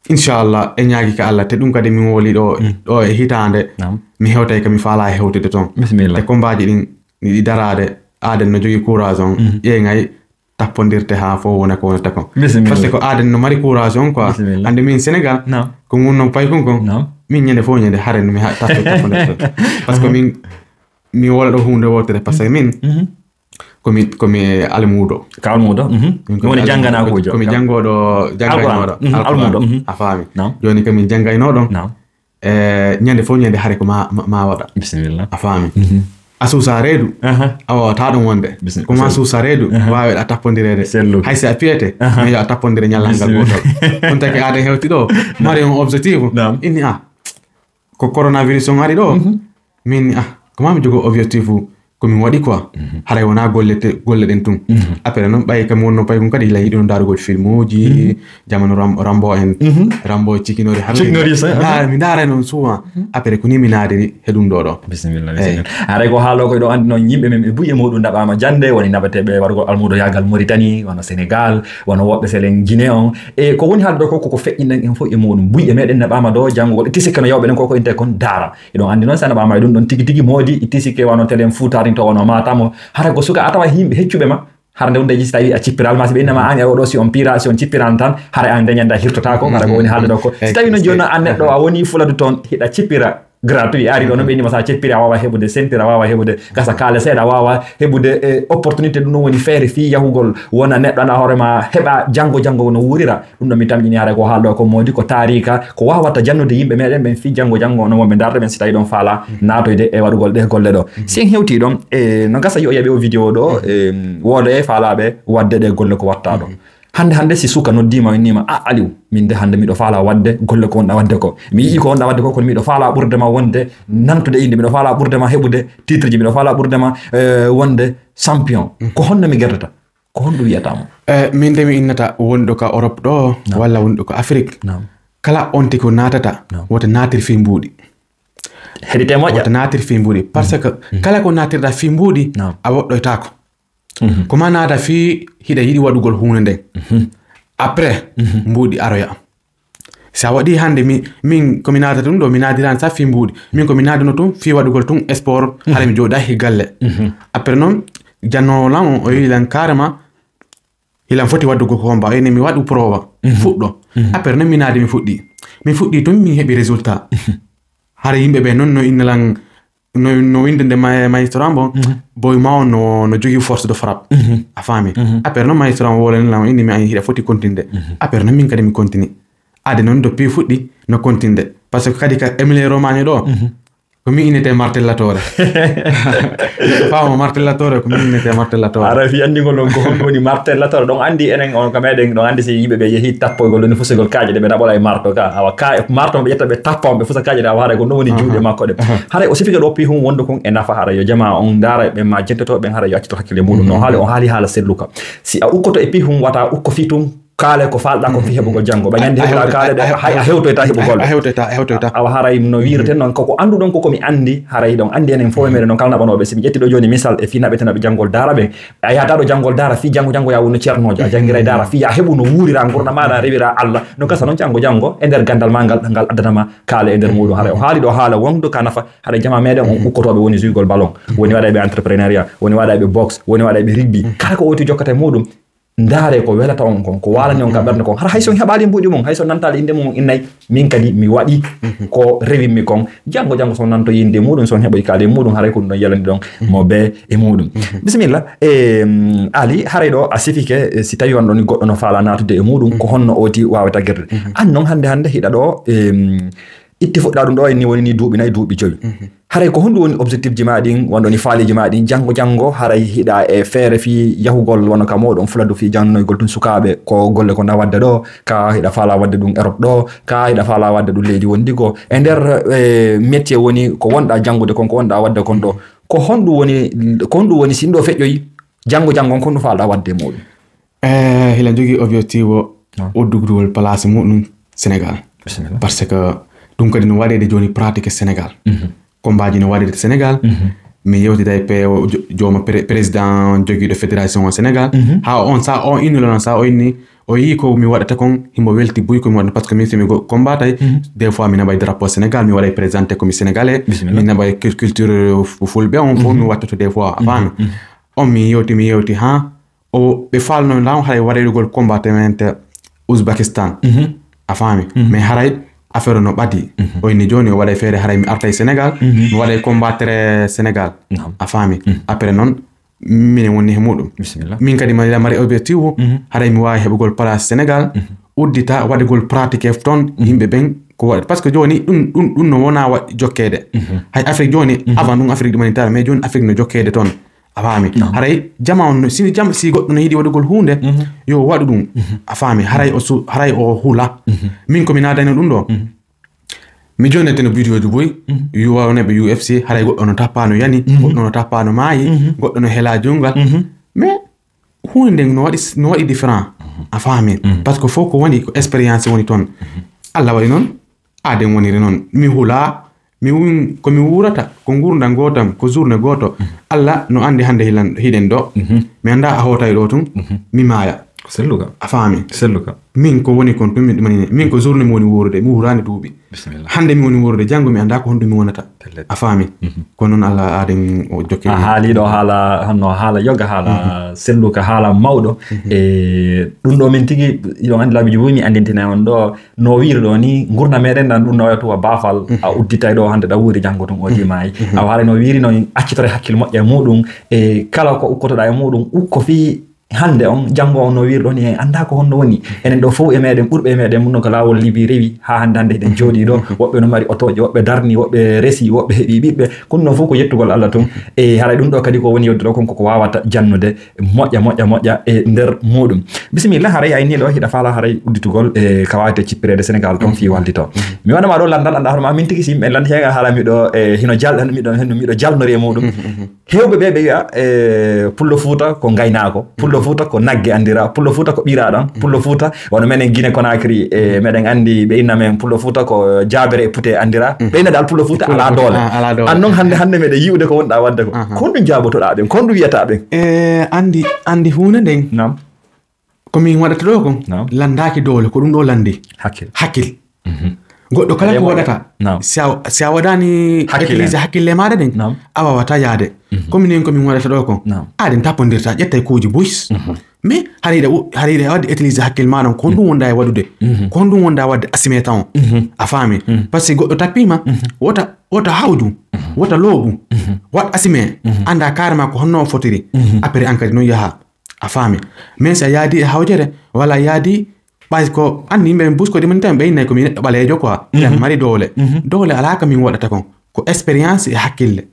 Inchallah, e ñaagi ka Allah, te ɗum kadi min woli ɗo, Mhm. ɗo e hitaande. Naam. Mi hewtay ka mi faala e hewtude toon. Bisimilla. Te combat ji ɗin, ɗi daraade, aaden no jogii courage on, Mhm. ƴeeŋay, tappondirte haa fof wona ko wonata kon. Bisimilla. Parce que aaden no mari courage on quoi. Bisimilla. Hannde min Sénégal, Naam. ko ngun non paykun kon. Naam. Min ñande fof ñande hare no mi ha-, tappo-, tappondirte. Parce que Mhm. min, mi wala ɗo huunde wootere. Parce que min, Mhm. komi komi almuudo. Ka almuudo. Mhm. Min komi Woni almuudo. Jannganaakuujo. Komi janngooɗo, janngaynooɗo. Alquran. Mhm, almuudo. Mhm. A faami. Naam. Jooni komi janngaynooɗo. Naam. E ñande fof ñande hare ko ma ma- ma waɗa. Bisimilla. A faami. Mhm. A suusa reedu. Aha. A waawata ɗum wonde. Bisimilla. Ko ma suusa reedu. Aha. Waawe a tappondireede. Sellu. Hay si a piyete. Aha. Mais yo a tappondire ñallangal Bisimilla. Gootol. Ɗum taki aade hewti ɗo. Mari on objectif. Naam. Inni a ko coronavirus on ari ɗo. Mhm. Min ah ko ma mi jogo objectif ko min waɗi quoi. Mhm. Haray wona golle te- golle ɗen tun. Mhm. Après noon ɓay kam wonno pay kon kadi la yiɗino ndaarugol filmuji. Mhm. Jamanu Ram- Rambo en. Mhm. Rambo cikinori har Cikinori sa- ndaara mi ndaara noon souvent. Mhm. Après ko ni mi naadiri he ɗum ɗo ɗo. Bisimilla. Bisimilla. Haray ko haalo koy ɗo andi noon yimɓe men ɓe buye muɗum naɓama jande woni naɓateɓe warugol almudo yagal Mauritanie wano Sénégal wano woɓɓe selen Guinée on. E ko woni haalde ɗo ko koko feƴƴinɗen en fof e muɗum buye meɗen naɓama ɗo janngugol itti sikke no yawɓe ɗen koko inte kon daara. Eɗon anndi noon, so a naɓaama e ɗum ɗoon tigi tigi moodi, itti sikke wano telen fuutarinto wano Matam o. Hara ko suka a tawa yimɓe heccuɓe ma. Hara nde hundeeji si tawi a cippiraali ma, si ɓe innama aan e oɗo, si on piira, si on cippiraani tan, hara aan nde ñande a hirtotaako. Hara ko woni haalde ɗo ko. Si tawi noon jooni noon aan neɗɗo a woni Fuladu toon, hiɗa cippira gratuit, a ari ɗo noon ɓe innima so a cippiri a waawa heɓude sentir, a waawa heɓude gasa kaale seeɗa, a waawa heɓude e opportunité, ɗum ɗum woni feere fii yahugol wona neɗɗo annda hoore ma, heɓa janngo janngo no wuurira. Ɗum ɗo mi tamƴini hara ko haalɗo ko moodi ko taarika ko waawata jannude yimɓe meɗen ɓen fii janngo janngo no wonɓe ndaarde ɓen si tawi ɗon faala naatoyde e waɗugol ɗe golle ɗo. Si en hewti ɗon e no gasa yo yaɓe o vidéo ɗo e wooda e faalaɓe wadde ɗe golle ko watta ɗo. Hannde hannde si suka noddiima innima a Aliou min de hannde miɗo faala wadde golle ko wonɗa wadde ko mi yii ko wonɗa wadde ko kono miɗo faala ɓurde ma wonde nantude inde miɗo faala ɓurde ma heɓude titre ji miɗo faala ɓurde ma eh, wonde champion ko honno mi gerdata? Ko honɗum wiyata mo? Eh, min de mi innata wonɗo ka Europe ɗo walla wonɗo ka Afrique. Naam. Kala on tigi ko naatata Naam. Wota naatir fii mbuuɗi. Heɗite moƴƴa. Wota naatir fii mbuuɗi par ce que kala ko naatirɗa fii mbuuɗi Naam. A woɗɗoytaako. Ko ma naata fii hiɗa yiɗi waɗugol huunde nden. Après mbuuɗi aroya. Si a waɗi hannde mi min ko mi naatata ɗum ɗo mi naadiraani sa fii mbuuɗi min ko mi naadino tun fii waɗugol tun sport hara mi jooɗa he galle. Après noon jannoowo lan on o yi lan carrément hilan foti waɗugol combat o ini mi waɗu prova fuɗɗo. Après noon mi naadi mi fuɗɗi mi fuɗɗi tun min heɓi résultat. Hara yimɓe ɓe noon no inna lan no no winde nde ma- magistrat mbo boy ma on no no jogii force de frappe. A faami. Après noon magistrat on wolani lan o inni mi ayi hiɗa foti continde. Après noon min kadi mi continue. Ade noon depuis fuɗɗi no continde par ce que kadi ka Emile Romagno ɗo ko min innete martellatore. Faamo martellatore ko min innete martellatore. Ara fi anndingol ɗon ko honɗum woni martellatore ɗon anndi enen on ka meɗen ɗon anndi si yimɓe ɓe yehi tappoygol ɗon fusegol kaaƴe ɗe ɓe naɓola e marto ka awa ka marto ɓe ƴetta ɓe tappa on ɓe fusa kaaƴe ɗe awa haray ko ɗum woni juuɗe makko ɗe. Haray o sifike ɗo pi hum wonde kon e nafa haray yo jama on ndaara ɓen ma jentoto ɓen haray yo accito hakkille muɗum no haali on haali haala selluka si a ukkoto e pi hum wata ukko fi tun kaale ko faalɗa kon fi heɓugol janngo ɓa ñandi heɓuɗa kaale ɗe hay a hewtoyta heɓugol a hewtoyta a hewtoyta. Awa haray no wiireten noon koko annduɗon koko mi anndi haray ɗon anndi enen fof e meɗen noon kala naɓanooɓe si mi ƴetti ɗo jooni misal e fi naɓetenaɓe janngol daara ɓen a yahata ɗo janngol daara fi janngo janngo ya wonno ceernoojo a janngiray daara fi ya heɓu no wuurira ngurna maɗa rewira Allah no gasa noon janngo janngo e nder ganndal ma ngal ngal addanama kaale e nder muɗum haray o haali ɗo haala wondu ka nafa haray jama meɗen on ukkotooɓe woni jugol ballon woni waɗayɓe entrepreneuriat woni waɗayɓe boxe woni waɗayɓe rugby kala ko owti jokkata e muɗum ndaare ko welata on kon ko walani on ka ɓernde kon hara hay so on heɓali mbuuɗi mum hay so nantali innde mum on innay min kadi mi waɗi ko rewimmi kon janngo janngo so nanto yinde muɗum so on heɓoy kaali muɗum haray ko ɗum ɗon yalani ɗon mo be e muɗum bisimilla e ali haray ɗo a sifike si tawi on ɗon goɗɗo no faala natude e muɗum ko honno oti wawa tagirde an noon hannde hannde hiɗa ɗo itti fuɗɗa ɗum ɗo en ni woni ni duuɓi nayi duuɓi jowi haray ko honɗum woni objectif ji ma ɗin wonɗo ni faaleji ma ɗin janngo janngo haray hiɗa e feere fii yahugol wano ka moɗon fuladu fii jannoygol tun sukaaɓe ko golle ko nda wadde ɗo ka hiɗa faala wadde ɗum Europe ɗo ka hiɗa faala wadde ɗum leydi wondi goo e nder métier woni ko wonɗa janngude kon ko wonɗa wadde kon ɗo ko honɗum woni ko honɗum woni si ɗum ɗo feƴƴoyi janngo janngo on ko honɗum faalɗa wadde e muɗum Eh, hila jogii objectif o uddugol place muɗum Sénégal. Par ce que ɗum kadi no waɗeede jooni pratique Sénégal. Combat ji no waɗeede Sénégal. Mi yewtida e pe jooma président jogiiɗo fédération o Sénégal. Ha on sa o inni lono sa o inni o yii ko mi waɗata kon himo welti buy ko mi waɗata parce que min somi combatay des fois mi naɓay drapeau Sénégal mi waɗay présenté ko mi sénégalais mi naɓay culture fulɓe on fof mi watta to des fois a faami. On mi yewti mi yewti ha o ɓe falno law haray waɗaygol combattement Uzbekistan a faami mais haray affaire no ɓadi o inni joni o waɗay feere haray mi artay Sénégal mi waɗay combattre Sénégal a faami après noon minen woni he muɗum. Min kadi mari mari objectif o, haray mi waawi heɓugol place Sénégal, uddita waɗugol pratique toon yimɓe ɓen ko waɗata. Parce que jooni ɗum ɗum ɗum no wona wa jokkeede. Hay Afrique jooni, avant ɗum Afrique ɗumanitara, mais jooni Afrique no jokkeede toon. A faami? Haray jama on, si jam si goɗɗo no yiɗi waɗugol huunde, yo waɗu ɗum. A faami? Haray o su haray o hula. Min ko mi naadani ɗum ɗo. Mi jonnete no vidéo ji boy, yo wawne ɓe U F C, haray goɗɗo no tappano yani, goɗɗo no tappano maayi, goɗɗo no hela jungal. Mais huunde nden no waɗi no waɗi différent. A faami? Parce que fof ko woni ko expérience woni toon. Allah waɗi noon, aaden woniri noon. Mi hula, mi win ko mi wuurata, ko ngurdam gootam, ko journée gooto. Allah no anndi hannde hilan hiɗen ɗo. Mi annda a hootay ɗo tun, mi maaya. Ko selluka. A faami? Selluka. Min ko woni kon tun mi ɗumani min ko journée mi woni wuurude, mi wuurani duuɓi. Bisimilla. Hannde mi woni wuurude, janngo mi annda ko honɗum mi wonata. A faami? Ko noon Allah aaden o jokke. A haali ɗo haala honno haala yoga, haala selluka, haala mawɗo. E ɗum ɗo min tigi, iɗon anndi laabiiji buy mi anndintina on ɗo no wiiri ɗo ni, ngurna meɗen ɗan ɗum no wayata wa baafal, a udditay ɗo hannde ɗa wuuri, janngo tun o di maayi. Awa haala no wiiri no accitore hakkil moƴƴa e muɗum, e kala ko ukkotoɗa e muɗum, ukko fii hannde on, janngo on no wiiri ɗo ni, en annda ko honno woni. Enen ɗo fof e meɗen, ɓurɓe e meɗen mun no ko laawol Libi rewi, haa hannde hannde hiɗen jooɗii ɗo. Woɓɓe no mari otooje, woɓɓe darni, woɓɓe resi, woɓɓe heɓi ɓiɓɓe. Kono noon fof ko yettugol Allah tun. E haray ɗum ɗo kadi ko woni yodde ɗo kon koko wawata jannude moƴƴa, moƴƴa, moƴƴa e nder muɗum. Bisimilla, haray ayni ɗo hiɗa faala haray udditugol e ka wawete cippireede Sénégal toon fii wallito. Mi waɗa ma ɗo lanndal, annda hoore ma min tigi si yimɓe lanndi heega haala miɗo e hino jal-, miɗo, hino miɗo jalnori e muɗum. Heewɓe ɓe ɓe wi'a e Pullo Fuuta ko ngaynaako, Pullo Fuuta ko nagge anndira, Pullo Fuuta ko ɓiraaɗam, Pullo Fuuta wano menen Guinée Conakry, e meɗen anndi ɓe inna men Pullo Fuuta ko jaabere e pute anndira. Ɓe inna dal Pullo Fuuta alaa doole. Ah, alaa doole. An noon hannde, hannde meɗen yi'ude ko wonɗaa waɗde ko. Aha. Ko honɗum jaabotoɗaa ɓen? Ko honɗum wi'ataa ɓen? E, anndi, anndi huunde nden. Naam. Ko min waɗata ɗo kon, naam, lanndaaki doole, ko ɗum ɗo lanndi. Hakkil. Hakkil. Goɗɗo kala ko waɗata, naam, si a, si a waɗaani hakkille, utiliser hakkille maaɗa ɗen, naam, a waawataa yaade. Ko minen ko min waɗata ɗo kon, naam, aɗen tappondirta, ƴettay kuuji buy. Mais hari hiɗa u-, hari hiɗa waɗde utiliser hakkille maaɗa on, ko honɗum wonɗaa e waɗude? Ko honɗum wonɗaa waɗde assumer taw? A faami? Parce que goɗɗo tappiima, wota, wota hawju, wota looɓu, waɗ assumer, annda carrément ko honno o fotiri. Après an kadi noon yaha. A faami? Mais si a yaadi e hawjere, walla a yaadi, ɓay ko anndi yimɓe ɓen buskodi mum tan, ɓe innay ko mi neɗɗo ɓaleejo quoi. Miɗen mari doole. Doole alaa ko min waɗata kon. Ko expérience e hakkille.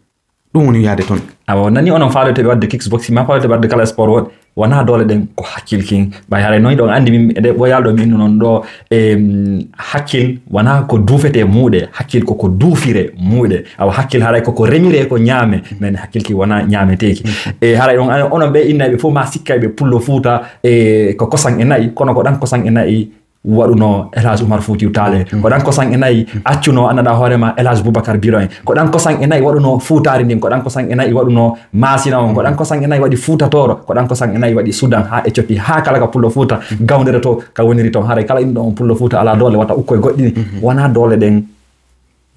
Ɗum woni yaade toon. Awa, nani onon faaloyteɓe waɗde kickboxing, ma faaloyteɓe waɗde kala sport o, wonaa doole ɗen, ko hakkil kin. Ɓay haray noon hiɗon anndi min, e ɗe ɓoyal ɗo mi innu noon ɗo, em, hakkil wonaa ko duufete muuɗe, hakkil ko ko duufire muuɗe. Awa hakkil haray ko ko remire ko ñaame, mais hakkil ki wonaa ñaameteeki. E haray ɗon, an-, onon ɓe innayɓe fof ma sikkayɓe Pullo Fuuta, e ko kosan e na'i, kono ko ɗan kosan e na'i waɗuno El Hadj Oumar Foutiyou Tall. Ko ɗan kosan e na'i accuno annaɗa hoore ma El Hadj Boubacar Biro en. Ko ɗan kosan e na'i waɗuno Fuutaari ndin, ko ɗan kosan e na'i waɗuno Maasina on, ko ɗan kosan e na'i waɗi Fuuta Tooro, ko ɗan kosan e na'i waɗi Sudan haa Éthiopie, haa kala ka Pullo Fuuta gawndere to, ka woniri toon. Haray kala inɗo on Pullo Fuuta alaa doole, wata ukko e goɗɗi ni. Wonaa doole ɗen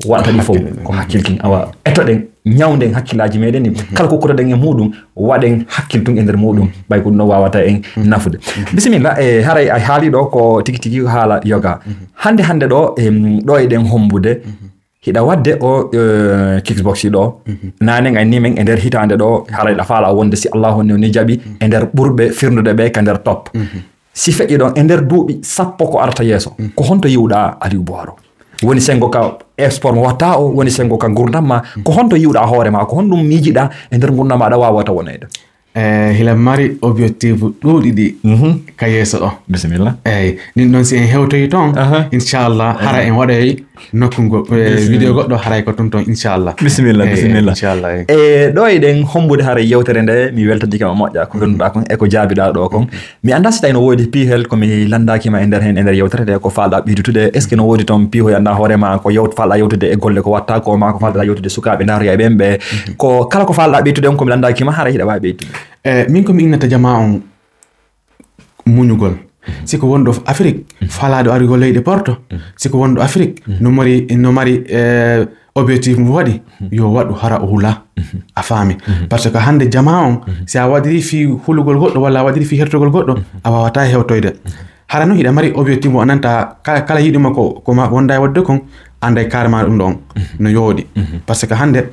waɗata ɗi fof, ko hakkil kin. Awa, etoɗen, ñawden hakkillaaji meɗen ɗin. Kala ko kutoɗen e muɗum, waɗen hakkil tun e nder muɗum. Ɓay ko ɗum ɗon wawata en nafude. Bisimilla, e haray a haali ɗo ko tigi tigi haala yoga. Hannde hannde ɗo, em, ɗo eɗen hombude, hiɗa waɗde o, eh, kickboxing ɗo. Naane nganni men e nder hitaande ɗo, haray ɗa faala wonde si Allahu newni jaɓi e nder ɓurɓe firnude ɓe ka nder top. Si feƴƴi ɗon e nder duuɓi sappo ko arta yeeso, ko honto yiwɗa Aliou Boiro? Woni sengo ka e sport mo watta o, woni sengo ka ngurdam ma, ko honto yiwɗa hoore ma, ko honɗum miijiɗa e nder ngurdam ma ɗa wawata wonede? Eh, hila mari objectif ɗuuɗi ɗi ka yeeso ɗo. Bisimilla. Eyyi, ɗin ɗon si en hewtoyi toon, inchallah, hara en waɗoyi nokku ngo, eh, vidéo goɗɗo, haray ko toon toon, inchallah. Bisimilla, bisimilla. Inchallah, eyyi. E ɗo eɗen hombude haray yewtere nde, mi weltadike ma moƴƴa, ko fennuɗa kon e ko jaabiɗa ɗo kon. Mi annda si tawi no woodi piihel ko mi lanndaki ma e nder heen, e nder yewtere nde, ko faalɗa ɓeydutude? Est-ce que no woodi toon piihoy annda hoore ma, ko yewt-, faalɗa yewtude e golle ko watta ko, ma ko faalɗa yewtude sukaaɓe ndarayɓe ɓen ɓe? Ko kala ko faalɗa ɓeydude on, ko mi lanndaki ma, haray hiɗa waawi ɓeydude. Eh, min ko mi innata jamaa on muñugol. Si ko wonɗo Afrique, faalaaɗo arigol leyɗe porto, si ko wonɗo Afrique, no mari, no mari, eh, objectif mo waɗi, yo waɗu hara o hula. A faami? Parce que hannde jamaa on, si a waɗiri fii hulugol goɗɗo walla a waɗiri fii hertugol goɗɗo, a waawataa hewtoyde. Hara noon hiɗa mari objectif mo a nanta ka-, kala yiɗuma ko, ko ma wonda e waɗde kon, annday carrément ɗum ɗon no yooɗi. Parce que hannde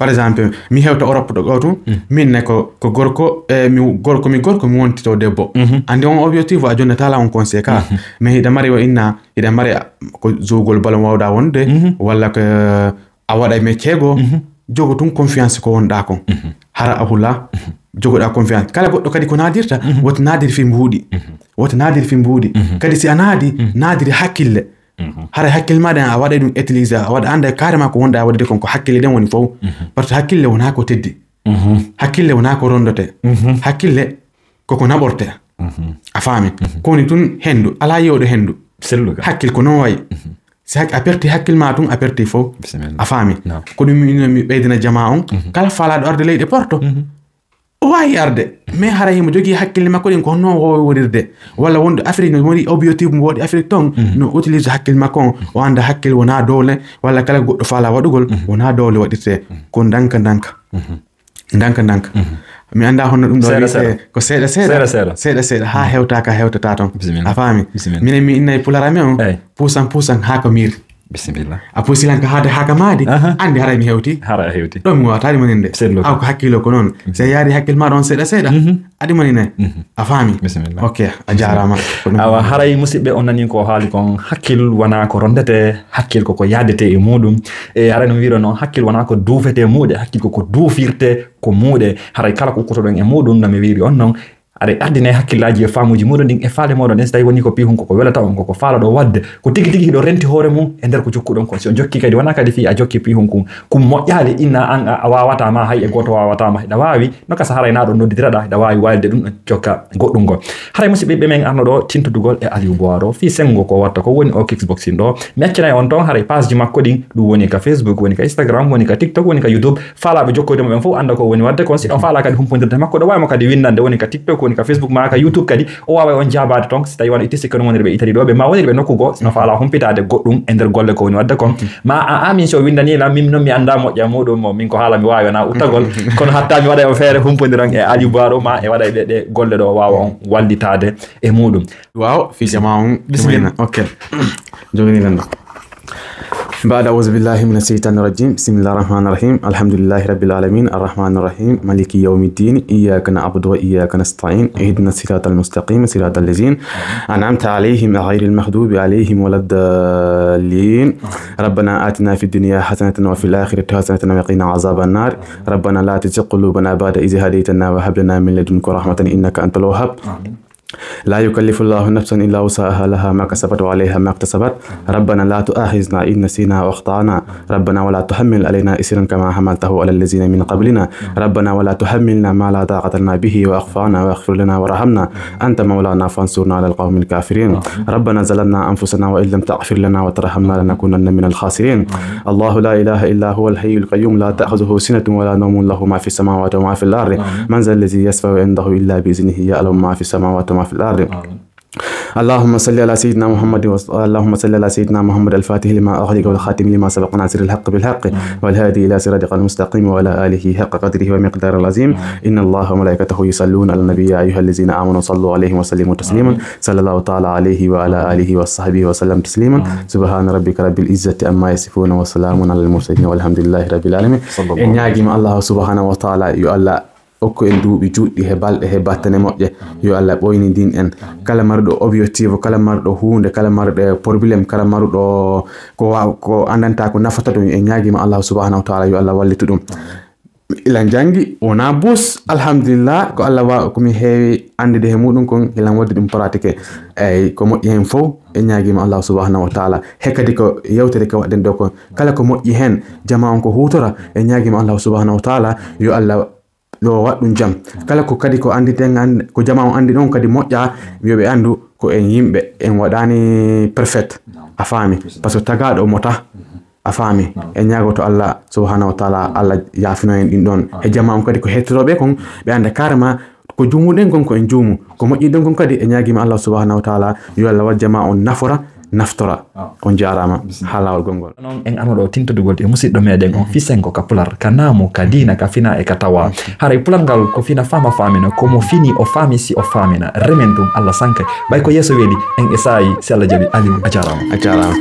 Par exemple, mi hewta Europe ɗo ɗo tun, min ne ko, ko gorko, e mi gorko, mi gorko, mi wontito debbo. Andi on objectif a jonnata la on conseil ka. Mais hiɗa mari o inna, hiɗa mari ko zowgol ballon wawɗa wonde, walla ko a waɗa métier go, jogo tun confiance ko wonɗa kon. Hara a hula, jogoɗa confiance. Kala goɗɗo kadi ko nadirta, wota nadir fi mbuuɗi. Wota nadir fi mbuuɗi. Kadi si a naadi, nadiri hakkille. Hara hakkille ma ɗen a waɗa ɗum utiliser, a waɗa anda carrément ko wonɗa a waɗude kon ko hakkille ɗen woni fof. Parce que hakkille wona ko teddi. Hakkille wona ko rondote. Hakkille koko naɓorte. A faami? Ko woni tun hendu, ala yewɗo hendu. Selluka. Hakkil ko non wayi. Si hak-, a perti hakkil ma tun, a perti fof. Bisimilla. A faami? Naam. Ko ɗum mi, mi ɓeydina jama on. Kala faalaɗo arde leyɗe porto. O waawi arde. Mais hara himo jogii hakkille makko ɗin ko honno o wawi waɗirde. Walla wonde Afrique no woni objectif mo waɗi Afrique ton. No utilise hakkil makko on. O anda hakkil wona dowle. Walla kala goɗɗo faala waɗugol. Wona dowle waɗirte. Ko ndanka ndanka. Ndanka ndanka. Mi anda honno ɗum ɗo Seeɗa, wiyete seeɗa. Ko seeɗa seeɗa. Seeɗa, seeɗa. Seeɗa seeɗa. Ha hewta ka hewtata ton. Bisimilla. A faami? Bisimilla. Minen mi innay pular amen on. Eyi. Puusan puusan ha ko miir. Bisimilla. A puusilan ka hade ha ka maadi. Aha. Andi haray mi hewti. Hara a hewti. Ɗo mi wawata ɗi maninde. Selluka. Aw ko hakkilo ko non. Se yaari hakkil ma ɗon seeɗa seeɗa. Aɗi maninay. A faami? Bisimilla. Ok, a jaarama. Ko ɗum. Awa, haray musidɓe on nani ko haali kon, hakkil wona ko rondete, hakkil ko ko yaadete e muɗum. E haray no wiiro non, hakkil wona ko duufete muuɗe, hakkil ko ko duufirte ko muuɗe. Haray kala ko ukkotoɗon e muɗum, no mi wiiri on non, aɗa ardine hakkillaaji e faamuuji muɗum ɗin e faale moɗon ɗen, so tawi woni ko piihun ko ko welata on, ko ko faalaɗo waɗde, ko tigi tigi hiɗo renti hoore mum e nder ko jokkuɗon kon. Si on jokki kadi, wona kadi fii a jokki piihun kun, kun moƴƴaali, inna an a, a wawata ma, hay e gooto wawata ma, hiɗa waawi, no ka saharay na ɗon nodditiraɗa, hiɗa waawi walde ɗum ɗon jokka goɗɗum ngol. Haray musidɓe ɓe men arno ɗo tintudugol e Aliou Boiro fii sengo ko watta ko woni o kickboxing ɗo. Mi accanay on ton haray page ji makko ɗin, ɗum woni ka Facebook, woni ka Instagram, woni ka TikTok, woni ka YouTube. Faalaɓe jokkoyde mo ɓen fof anda ko woni wadde kon. Si on faala kadi humpondirde makko, ɗo wawi mo kadi windande, woni ka TikTok, woni ka Facebook, ma ka YouTube kadi, o wawa on jaabaade ton. Si tawi wano itti sikke no woniri ɓe Italie ɗo, ɓe ma woniri ɓe nokku goo, si no faala humpitaade goɗɗum e nder golle ko woni wadde kon. Ma a amin so windani lam, min noon mi anda moƴƴa muɗum mo, min ko haala mi wawi wona uttagol. Kono hatta mi waɗa o feere humpodiran e Aliou Boiro ma e waɗa ɓe ɗe golle ɗo wawa on wallitaade e muɗum. Waaw, fii jamaa on. Bisimilla. Ok. Jogani lan ɗo. بعد أعوذ بالله من الشيطان الرجيم. بسم الله الرحمن الرحيم. الحمد لله رب العالمين. الرحمن الرحيم. مالك يوم الدين. إياك نعبد وإياك نستعين. اهدنا الصراط المستقيم. صراط الذين أنعمت عليهم غير المغضوب عليهم ولا الضالين. ربنا آتنا في الدنيا حسنة وفي الآخرة حسنة وقنا عذاب النار. ربنا لا تزغ قلوبنا بعد إذ هديتنا وهب لنا من لدنك رحمة إنك أنت الوهاب. لا يكلف الله نفسا إلا وسعها، لها ما كسبت وعليها ما اكتسبت. ربنا لا تؤاخذنا إن نسينا أو أخطأنا. ربنا ولا تحمل علينا إصرا كما حملته على الذين من قبلنا. ربنا ولا تحملنا ما لا طاقة لنا به واعف عنا واغفر لنا وارحمنا. أنت مولانا فانصرنا على القوم الكافرين. ربنا ظلمنا أنفسنا وإن لم تغفر لنا وترحمنا لنكونن من الخاسرين. الله لا إله إلا هو الحي القيوم لا تأخذه سنة ولا نوم له ما في السماوات وما في الأرض. من ذا الذي يشفع عنده إلا بإذنه يعلم ما في السماوات وما في الأرض. اللهم صل على سيدنا محمد وس-، اللهم صل على سيدنا محمد الفاتح لما أغلق والخاتم لما سبق ناصر الحق بالحق والهادي إلى صراطك المستقيم وعلى آله حق قدره ومقداره العظيم. إن الله وملائكته يصلون على النبي يا أيها الذين آمنوا صلوا عليه وسلموا تسليما. صلى الله تعالى عليه وعلى آله وصحبه وسلم تسليما. سبحان ربك رب العزة عما يصفون وسلام على المرسلين والحمد لله رب العالمين. En ñaagiima Allah subhanahu wa ta'ala yo Allah okku en duuɓi juutɗi he balɗe he battane moƴƴe. Yo Allah ɓoynidin en. Kala marɗo objectif, kala marɗo huunde, kala marɗo problème, kala marɗo ko wa-, ko andanta ko nafata ɗum, en ñaagiima Allah subhanahu wa ta'ala yo Allah wallitu ɗum. Ilan janngi, wonaa bus, alhamdulillah, ko Allah wa-, ko mi heewi anndude he muɗum kon, ilan waɗi ɗum pratiqué. Eyi, ko moƴƴi heen fof, en ñaagiima Allah subhanahu wa ta'ala. He kadi ko yewtere ko waɗden ɗo ko, kala ko moƴƴi heen, jama on ko huutora, en ñaagiima Allah subhanahu wa ta'ala, yo Allah yo waɗ ɗum jam. Kala ko kadi ko annditen an-, ko jama on anndi ɗon kadi moƴƴa, yo ɓe anndu ko en yimɓe, en waɗaani perfect. A faami? Parce que tagaaɗo mota. A faami? En ñaagoto Allah subhanahu wa ta'ala, Allah yaafino en ɗin ɗon. He jama on kadi ko hettotooɓe kon, ɓe annda carrément ko juumuɗen kon ko en juumu. Ko moƴƴi ɗon kon kadi en ñaagiima Allah subhanahu wa ta'ala, yo Allah waɗ jama on nafora, naftora. On jaaraama. Haa laawol gonngol. Noon en arno ɗo tintodugol e musidɗo meɗen on fii sengo ka pular, ka naamu, ka diina, ka fina e ka tawa. Haray pular ngal ko fina faama faamina, ko mo fini o faami si o faamina. Remen ɗum Allah sanka. Ɓay ko yeeso weeli, en e saayi si Allah jaɓi. Aliou, a jaaraama. A jaaraama.